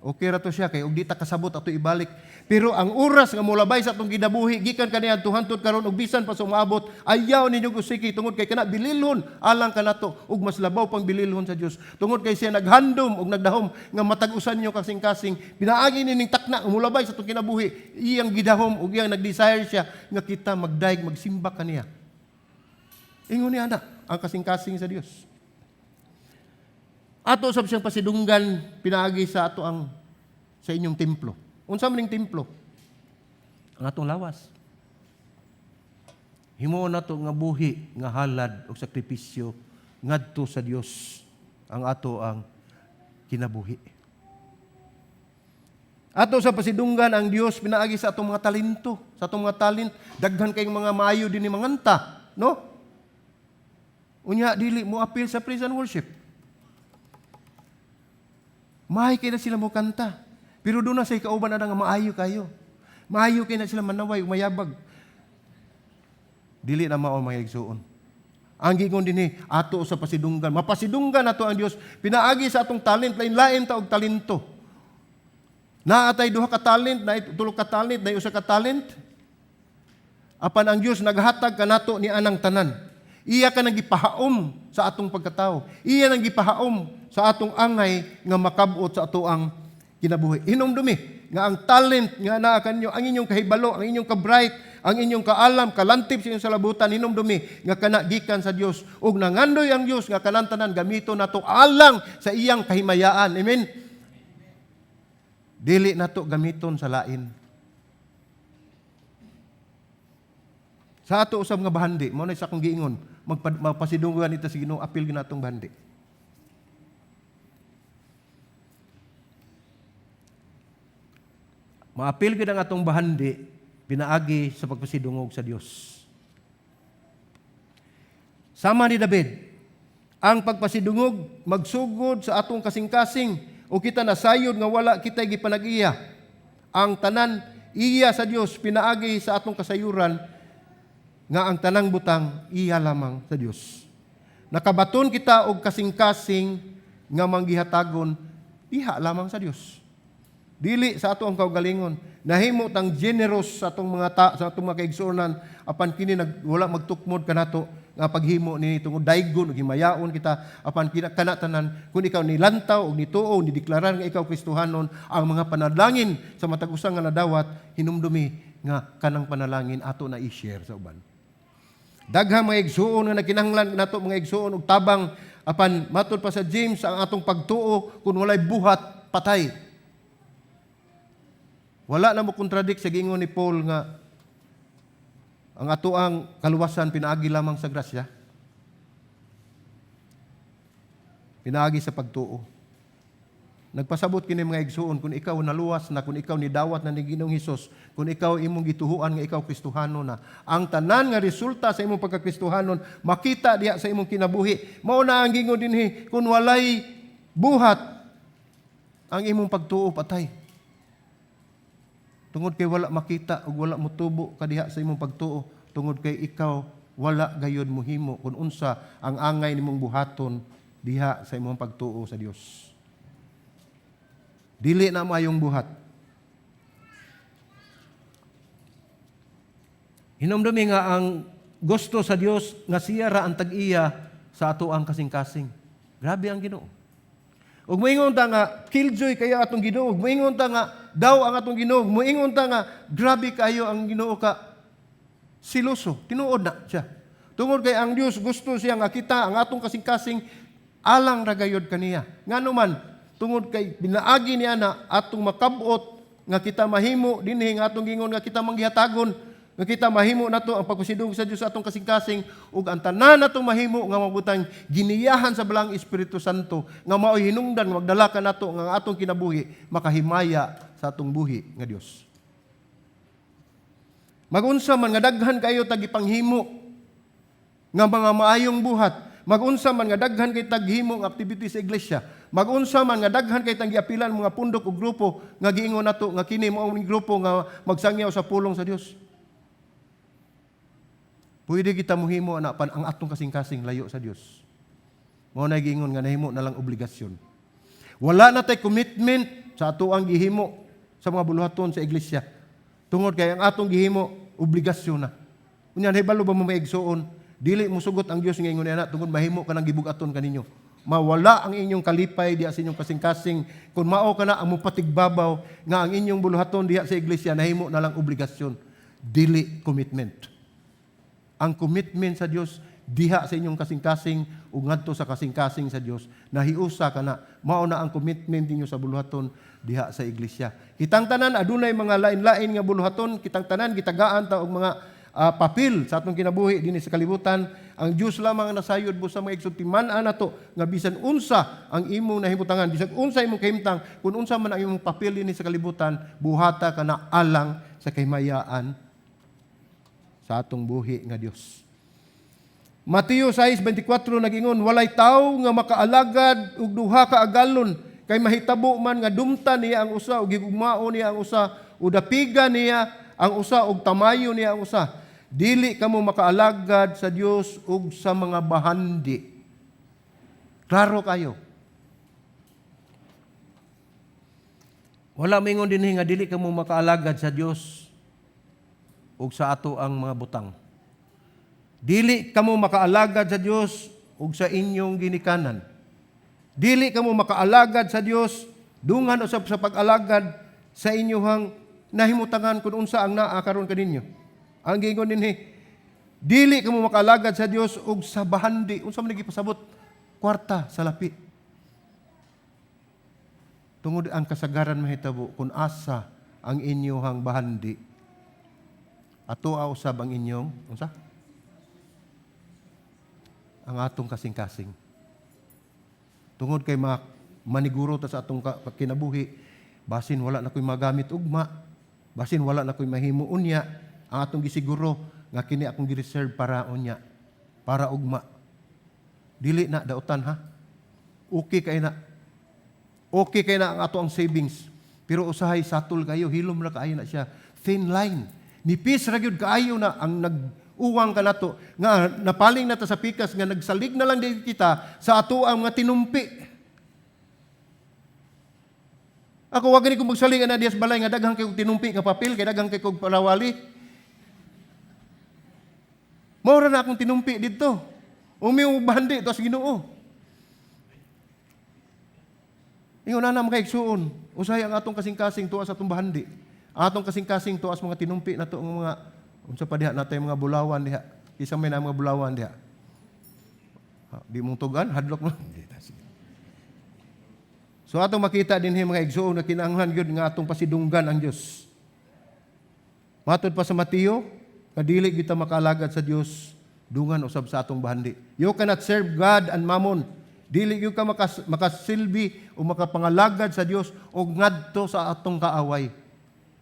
Okay ra to siya kay og di ta kasabot, ato ibalik. Pero ang oras nga molabay sa atong kinabuhi gikan kaniadto hantod karon ug bisan pa sa umaabot, ayaw ninyo usiki tungod kay kana bililhon alang kanato ug mas labaw pang bililhon sa Dios. Tungod kay siya naghandom ug nagdahom nga matag usa ninyo kasing-kasing pinaagi nining takna nga molabay sa atong kinabuhi, iyang gidahom ug iyang nag-desire siya nga kita magdayeg, magsimba kaniya. Ingon niya ana ang kasing-kasing sa Dios. Ato sab siyang pasidunggan pinaagi sa ato ang sa inyong templo. Unsa man ning templo? Ang atong lawas. Himuon nato nga buhi nga halad og sakripisyo ngadto sa Dios ang ato ang kinabuhi. Ato sa pasidunggan ang Dios pinaagi sa atong mga talento, sa atong mga talent, daghan kayong mga maayo dinhi manganta, no? Unya dili mo appeal sa praise and worship. Maayo kay na sila mo kanta. Pero doon na sa kauban na nga maayo kayo. Maayo kay na sila manaway, umayabag. Dili na mao, mga igsuon. Ang giingon dinhi, ato sa pasidunggan. Mapasidunggan nato ang Dios pinaagi sa atong talent, lain-lain ta og talento. Naa tay duha ka talent, naay tulo ka talent, naay usa ka talent. Apan ang Dios naghatag kanato ni anang tanan. Iya ka nang gipahaom sa atong pagkatao. Iya nang gipahaom sa atong angay nga makabot sa ato ang kinabuhi. Hinumdumi nga ang talent nga naa kanyo, ang inyong kahibalo, ang inyong ka-bright, ang inyong kaalam, kalantip sa inyong salabutan, hinumdumi nga kana gikan sa Dios. Ug nangandoy ang Dios nga kanang tanan gamito nato alang sa iyang kahimayaan. Amen. Dili nato gamiton sa lain. Sa ato usab nga bahandi, mao na sa akong giingon, magpasidunggan ita sa Ginoo, apil ginatong bahandi. Maapil gid ang atong bahandi pinaagi sa pagpasidungog sa Dios. Sama ni David, ang pagpasidungog magsugod sa atong kasing-kasing o kita nasayod nga wala kita gipanag-iya. Ang tanan iya sa Dios pinaagi sa atong kasayuran nga ang tanang butang iya lamang sa Dios. Nakabaton kita og kasing-kasing nga manggihatagon diha lamang sa Dios. Dili sa ato ang kaugalingon. Nahimo tang generous sa atong mga ta, sa atong mga kaigsuonan apan kini wala magtukmod kanato nga paghimo ni tungod daygon ug himayaon kita, apan kina kana tanan kun ikaw nilantaw og nituo, nideklarar nga ikaw Kristohanon, ang mga panalangin sa matag usa nga nadawat, hinumdumi nga kanang panalangin ato na i-share sa uban. Daghang mga igsuon nga nagkinahanglan nato, mga igsuon, og tabang, apan matud pa sa James, ang atong pagtuo kun walay buhat, patay. Wala na mo contradict sa giingon ni Paul nga ang atoang kaluwasan pinaagi lamang sa grasya. Pinaagi sa pagtuo. Nagpasabot kini, mga igsuon, kung ikaw naluwas na, kung ikaw nidawat na ni Ginoong Hesus, kung ikaw imong gituhuan nga ikaw Kristohanon na, ang tanan nga resulta sa imong pagkakristohanon makita diha sa imong kinabuhi. Mao na ang gingon dinhi, kung walay buhat ang imong pagtuo, patay. Tungod kay wala makita ug wala motubo kadiha sa imong pagtuo, tungod kay ikaw wala gayud mohimo kung unsa ang angay nimong buhaton diha sa imong pagtuo sa Dios. Dili na maayong buhat. Hinumdumi nga ang gusto sa Dios nga siya ra ang tag-iya sa ato ang kasing-kasing. Grabe ang Ginoo. Ug moingon ta nga killjoy kayo atong Ginoo, ug moingon ta nga daw ang atong Ginoo, moingon ta nga grabe kayo ang Ginoo ka siloso. Tinuod na siya. Tungod kay ang Dios gusto siya nga kita ang atong kasing-kasing alang ra gayod kaniya. Ngano man, tungod kay pinaagi niya na atong makabot nga kita mahimo dinhi nga atong gingon nga kita manggihatagon, nga kita mahimo nato ang pagpasidungog sa Dios sa atong kasing-kasing ug ang tanan natong mahimo nga mabutang giniyahan sa Balaang Espiritu Santo nga maoy hinungdan magdala ka nato nga ang atong kinabuhi makahimaya sa atong buhi nga Dios. Magunsa man nga daghan kayo tag gipanghimo nga mga maayong buhat. Magunsa man nga daghan kay taghimo nga activity sa iglesia. Magunsa man nga daghan kay tang giapilan mga pundok ug grupo nga giingon nato nga kini mao ang grupo nga magsangyaw sa pulong sa Dios. Pwede kita mohimo ana pan ang atong kasing-kasing layo sa Dios. Mao na giingon nga nahimo na lang obligasyon. Wala na tay commitment sa ato ang gihimo sa mga buluhaton sa iglesia. Tungod kay ang atong gihimo, obligasyon na. Unya, nahibalo ba mo, mga igsuon, dili mo sugot ang Dios nga ingon ana tungod mahimo ka nang gibugaton kaninyo. Mawala ang inyong kalipay diha sa inyong kasing-kasing kung mao kana ang mupatigbabaw nga ang inyong buluhaton diha sa iglesia nahimo na lang obligasyon, dili commitment. Ang commitment sa Dios diha sa inyong kasing-kasing ug ngadto sa kasing-kasing sa Dios, nahiusa kana mao na ang commitment ninyo sa buluhaton diha sa iglesia. Kitang tanan adunay mga lain-lain nga buluhaton, kitang tanan gitagaan ta og mga papel sa atong kinabuhi dinhi sa kalibutan. Ang Dios lamang ang nasayod busa, mga igsoon, timan-an nato nga bisan unsa ang imong nahimutangan, bisan unsa imong kahimtang, kung unsa man ang imong papel dinhi sa kalibutan, buhata kana alang sa kahimayaan sa atong buhi nga Dios. Mateo 6:24 nagingon, "Walay tawo nga makaalagad og duha ka agalon, kay mahitabo man nga dumtan niya ang usa ug higugmaon niya ang usa, o dapigan niya ang usa ug tamayo niya ang usa. Dili kamo makaalagad sa Dios ug sa mga bahandi." Klaro kayo. Wala mingon dinhi nga dili kamo makaalagad sa Dios ug sa ato ang mga butang. Dili kamo makaalagad sa Dios ug sa inyong ginikanan. Dili kamo makaalagad sa Dios dungan usab sa pag-alagad sa inyong nahimutangan, kung unsa ang naa karon kaninyo. Ang giingon dinhi, dili kamo makaalagad sa Dios ug sa bahandi. Unsa man gipasabot? Kwarta, salapi. Tungod ang kasagaran mahitabo kung asa ang inyong bahandi, ato usab ang inyong unsa? Ang atong kasing-kasing. Tungod kay mga maniguro ta sa atong kinabuhi, basin wala na ko'y magamit ugma, basin wala na ko'y mahimo unya, ang atong gisiguro nga kini akong gi-reserve para unya, para ugma. Dili na dautan, ha. Okay kay na. Okay kay na ang ato ang savings. Pero usahay satol kayo, hilom ra kaayo na siya. Thin line. Nipis ra gyud kaayo na ang nag-uwang kanato nga napaling na ta sa pikas nga nagsalig na lang din kita sa ato ang mga tinumpi. Ako, wa gani ko magsalig ana diya sa balay nga daghan kay kog tinumpi nga papel, kay daghan kay kog palawali. Mao ra na akong tinumpi didto. Umiw bahandi to sa Ginoo. Ingon na, mga igsuon, usahay ang atong kasing-kasing tuwa sa atong bahandi. Ang atong kasing-kasing tuwa sa mga tinumpi nato ang mga unsa pa diha natay mga bulawan diha. Isa may na mga bulawan diha. Ha, di mong tugan, hadlok mo. Di ta, sige. So atong makita dinhi, mga igsuon, na kinahanglan gyud nga atong pasidunggan ang Dios. Matod pa sa Mateo, nga dili kita makaalagad sa Dios dungan usab sa atong bahandi. You cannot serve God and mammon. Dili gyud ka makasilbi o makapangalagad sa Dios o ngadto sa atong kaaway.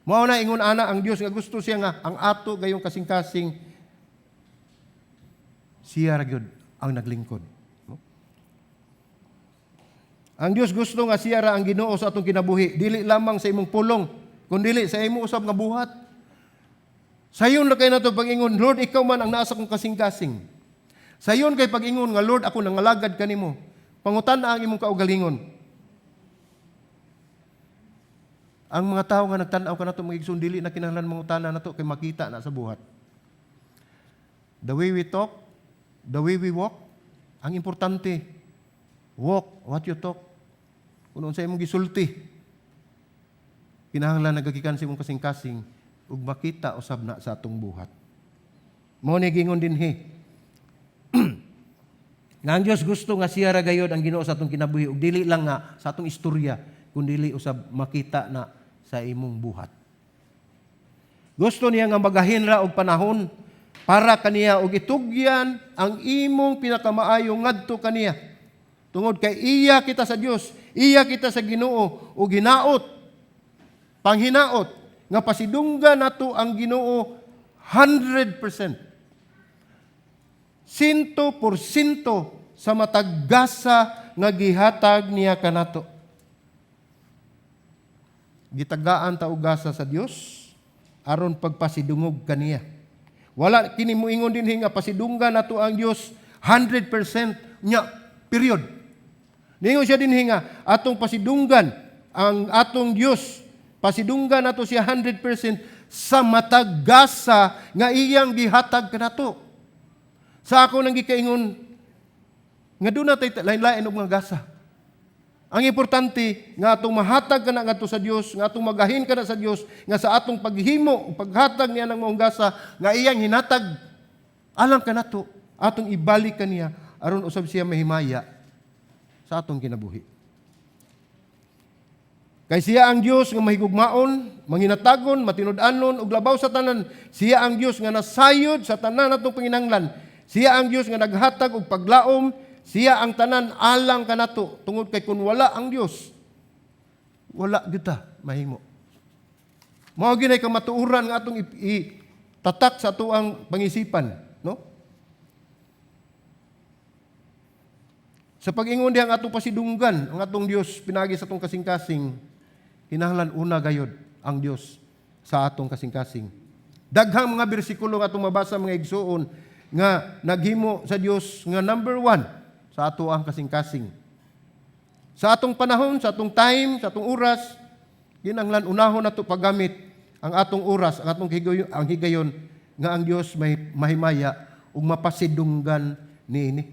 Mao na ingon ana ang Dios nga gusto siya nga ang ato gayong kasing-kasing, siya ra gyud ang naglingkod. No? Ang Dios gusto nga siya ra ang Ginoo sa atong kinabuhi, dili lamang sa imong pulong, kundili sa imong usab nga buhat. Sayon ra kay nato pag-ingon, "Lord, ikaw man ang nasa kong kasing-kasing." Sayon kay pag-ingon nga, "Lord, ako nangalagad kanimo." Pangutan ang imong kaugalingon. Ang mga tao nga nagtan-aw kanato, mga igsoon, dili na kinahanglan mangutana nato kay makita na sa buhat. The way we talk, the way we walk, ang importante, walk what you talk. Kung unsa imong gisulti, kinahanglan nagagikan sa imong kasing-kasing ug makita usab na sa atong buhat. Mao ni gingon dinhi nga ang Dios gusto nga siya ra gayod ang Ginoo sa atong kinabuhi ug dili lang nga sa atong istorya, kundili usab makita na sa imong buhat. Gusto niya nga magahin ra og panahon para kaniya og itugyan ang imong pinakamaayo ngadto kaniya. Tungod kay iya kita sa Dios, iya kita sa Ginoo ug hinaot, panghinaot nga pasidunggan nato ang Ginoo. 100%. 100% sa matag gasa nga gihatag niya kanato. Gitagaan ta og gasa sa Dios aron pagpasidungog kaniya. Wala kini moingon dinhi nga pasidunggan nato ang Dios 100% nya, period. Ningon siya dinhi nga atong pasidunggan ang atong Dios, pasidunggan nato siya 100% sa matag gasa nga iyang gihatag kanato. Sa ako nang gikaingon nga duna tay lain-lain og mga gasa. Ang importante nga atong mahatag kana ngadto sa Dios, nga atong magahin kana sa Dios, nga sa atong paghimo o paghatag niya ng maong gasa nga iyang hinatag alang kanato, atong ibalik kaniya aron usab siya mahimaya sa atong kinabuhi. Kay siya ang Dios nga mahigugmaon, manginatagon, matinud-anon ug labaw sa tanan, siya ang Dios nga nasayod sa tanan natong panginahanglan. Siya ang Dios nga naghatag og paglaom, siya ang tanan alang kanato, tungod kay kun wala ang Dios, wala kita mahimo. Mao gyud kamatuoran nga atong tatak sa atoang pangisipan, no? Sa pag-ingon diha ang atong pasidunggan, ang atong Dios pinagi sa atong kasing-kasing, kinahanglan una gayod ang Dios sa atong kasing-kasing. Daghang mga bersikulo nga atong mabasa, mga igsuon, nga naghimo sa Dios nga number one sa ato ang kasing-kasing. Sa atong panahon, sa atong time, sa atong oras, kinahanglan unahon nato paggamit ang atong oras, ang atong higayon, ang higayon nga ang Dios may mahimaya ug mapasidunggan niini.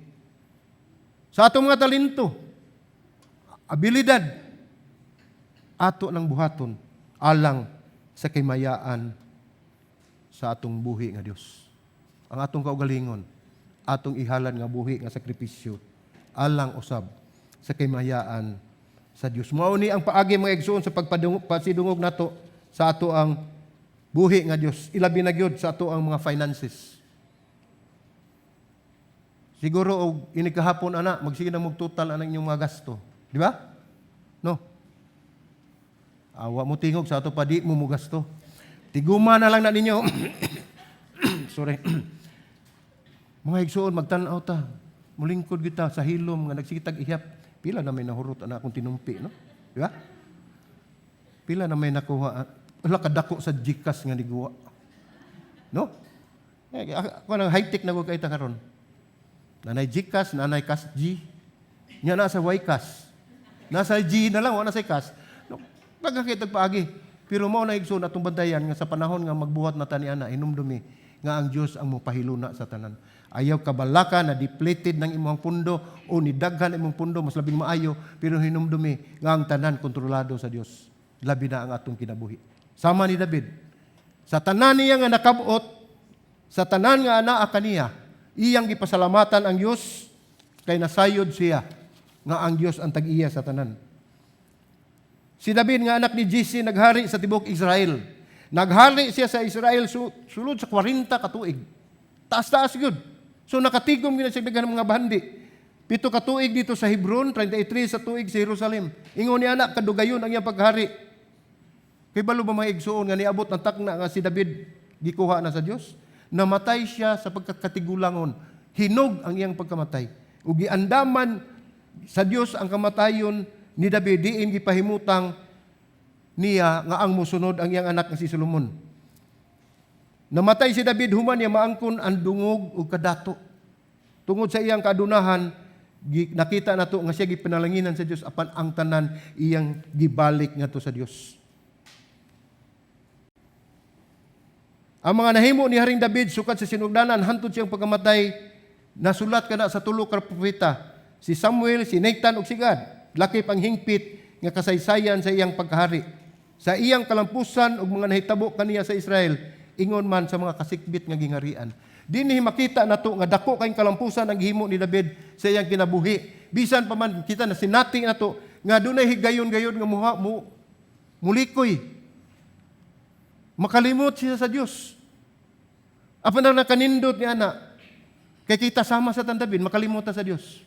Sa atong mga talento, abilidad, ato ng buhaton alang sa kimayaan sa atong buhi nga Dios. Ang atong kaugalingon, atong ihalad nga buhi nga sakripisyo alang usab sa kimayaan sa Dios. Mao ni ang paagi, mga igsoon, sa pagpasidungog nato sa ato ang buhi nga Dios. Ilabi na gyud sa ato ang mga finances. Siguro og ini kahapon ana, magsige na total ana inyong mga gasto. Di ba? No. Awa mo tingog sa ato pa di mo mo gasto. Tiguma na lang na ninyo. Sorry. Mga igsoon, magtan-aw ta. Mulingkod kita sa hilom nga nagsigitag ihap. Pila na may nahurot ana akong tinumpi, no? Di ba? Pila na may nakuha. Wala kadako sa GCash nga niguwa. No? Eh, ako nang high-tech na ko kay ta karon. Nanay GCash, nanay Cash G. Nya nasa YCash. Nasa G na lang, wala sa cash. No, nagkakita paagi. Pero mao na, igsoon, atong bantayan nga sa panahon nga magbuhat na tani ana, hinumdumi nga ang Dios ang mopahiluna sa tanan. Ayaw kabalaka na depleted ng imong pundo o nidaghan imong pundo, mas labing maayo, pero hinumdumi nga ang tanan kontrolado sa Dios. Labi na ang atong kinabuhi. Sama ni David. Sa tanan niya nga nakabot, sa tanan nga anaa kaniya, iyang gipasalamatan ang Dios kay nasayod siya nga ang Dios ang tag-iya sa tanan. Si David nga anak ni Jesse naghari sa tibok Israel. Naghari siya sa Israel sulod sa 40 ka tuig. Taas-taas gyud. So nakatigom gyud siya daghan ng mga bahandi. 7 ka tuig dito sa Hebron, 33 sa tuig sa Jerusalem. Ingon ni anak kadugayon ang iyang paghari. Kay balo ba, mga igsuon, nga niabot ang takna nga si David gikuha na sa Dios? Namatay siya sa pagkakatigulangon. Hinog ang iyang pagkamatay. Ug giandaman sa Dios ang kamatayon ni David, diin gipahimutang niya nga ang musunod ang iyang anak nga si Solomon. Namatay si David human niya maangkon ang dungog ug kadato. Tungod sa iyang kadunahan, nakita nato nga siya gipanalanginan sa Dios, apan ang tanan iyang gibalik ngadto sa Dios. Ang mga nahimo ni Haring David sukad sa sinugdanan hantod siyang pagkamatay, nasulat kana sa tulo ka propeta, si Samuel, si Nathan ug si Gad. Lakip ang hingpit nga kasaysayan sa iyang pagkahari. Sa iyang kalampusan ug mga nahitabo kaniya sa Israel, ingon man sa mga kasikbit nga gingarian. Dinhi makita nato nga dako kayong kalampusan ang gihimo ni David sa iyang kinabuhi. Bisan pa man kita na sinati nato nga dunay higayon-gayon nga muha mo mulikoy. Makalimot siya sa Dios. Apan ang nakanindot ni ana, kay kita sama sa tan David, makalimot ta sa Dios.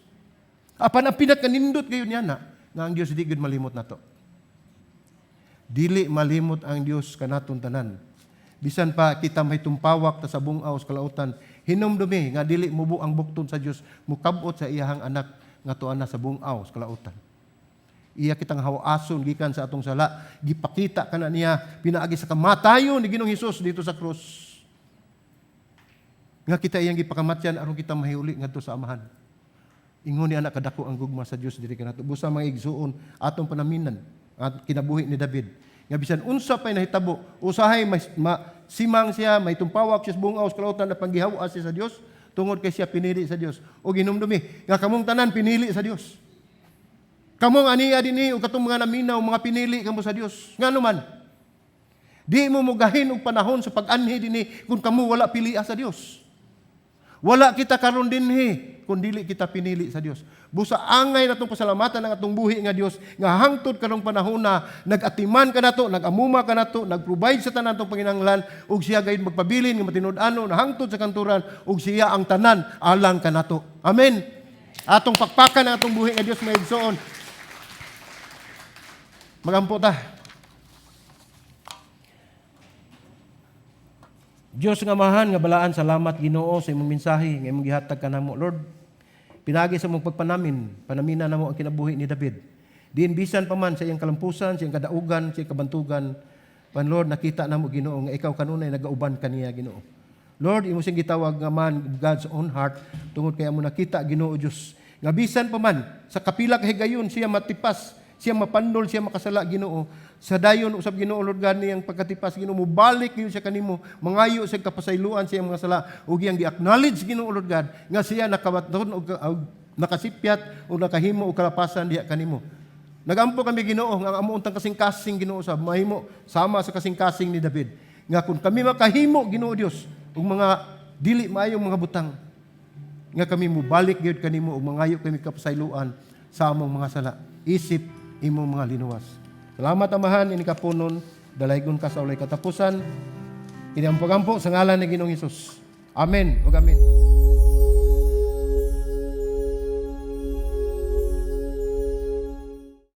Apan ang pinakanindot gayon niya na, nga ang Dios di gud malimot nato. Dili malimot ang Dios kanaton tanan. Bisan pa kita may tumpawak ta sa bungaw sa kalautan, hinumdumi nga dili mubo ang bukton sa Dios, mukabot sa iyahang anak nga tuan na sa bungaw sa kalautan. Iya kitang hawason gikan sa atong sala, gipakita kana niya pinaagi sa kamatayon ni Ginoong Hesus dito sa krus. Nga kita iyang gipakamatyan aron kita mahiuli ngadto sa Amahan. Ingon ni anak kadako ang gugma sa Dios diri kanato. Busa, mga igsuon, atong panaminan at kinabuhi ni David. Nga bisan unsa pay nahitabo, usahay may, ma, simang siya, may tumpawak siya sa bungaw sa kalautan na panggihawas siya sa Dios tungod kay siya pinili sa Dios. O hinumdumi nga kamong tanan pinili sa Dios. Kamong aniya dinhi ug katong mga naminaw, mga pinili kamo sa Dios. Ngano man? Di mo mugahin og panahon sa pag-anhi dinhi kung kamo wala pilia sa Dios. Wala kita karon dinhi kung dili kita pinili sa Dios. Busa angay natong pasalamatan ang atong buhi nga Dios nga hangtod karong panahon na nag-atiman kanato, nag-amuma kanato, nag-provide sa tanan atong panginahanglan ug siya gayud magpabilin nga matinud-ano na hangtod sa kanturan ug siya ang tanan alang kanato. Amen. Atong pakpakan ang atong buhi nga Dios, mga igsoon. Magampo ta. Diyos nga Amahan nga balaan, salamat, Ginoo, sa imong mensahe nga imong gihatag kanamo, Lord. Pinaagi sa imong pagpanamin, panamina namo ang kinabuhi ni David. Diin bisan pa man sa iyang kalampusan, sa iyang kadaugan, sa iyang kabantugan, pan Lord, nakita namo, Ginoo, nga ikaw kanunay nagauban kaniya, Ginoo. Lord, imo siyang gitawag nga man of God's own heart tungod kay amo nakita, Ginoo Dios, nga bisan pa man sa kapila ka higayon siya matipas, siya mapandol, siya makasala, Ginoo. Sa dayon usab, Ginoo Lord God, niyang pagkatipas, Ginoo, mobalik gyud siya kanimo, mangayo siya kapasayloan sa iyang mga sala ug iyang gi-acknowledge, Ginoo Lord God, nga siya nakabaton og nakasipyat o nakahimo og kalapasan diha kanimo. Nagampo kami, Ginoo, nga ang amo untang kasing-kasing, Ginoo, sa mahimo sama sa kasing-kasing ni David. Nga kung kami makahimo, Ginoo Dios, og mga dili maayong mga butang, nga kami mubalik gyud kanimo ug mangayo kami kapasayloan sa among mga sala isip imong mga linuwas. Salamat, Amahan, ini kapunon, dalaygon ka sa walay katapusan. Kini ang pagampo sa ngalan ni Ginoong Hesus. Amen ug amen.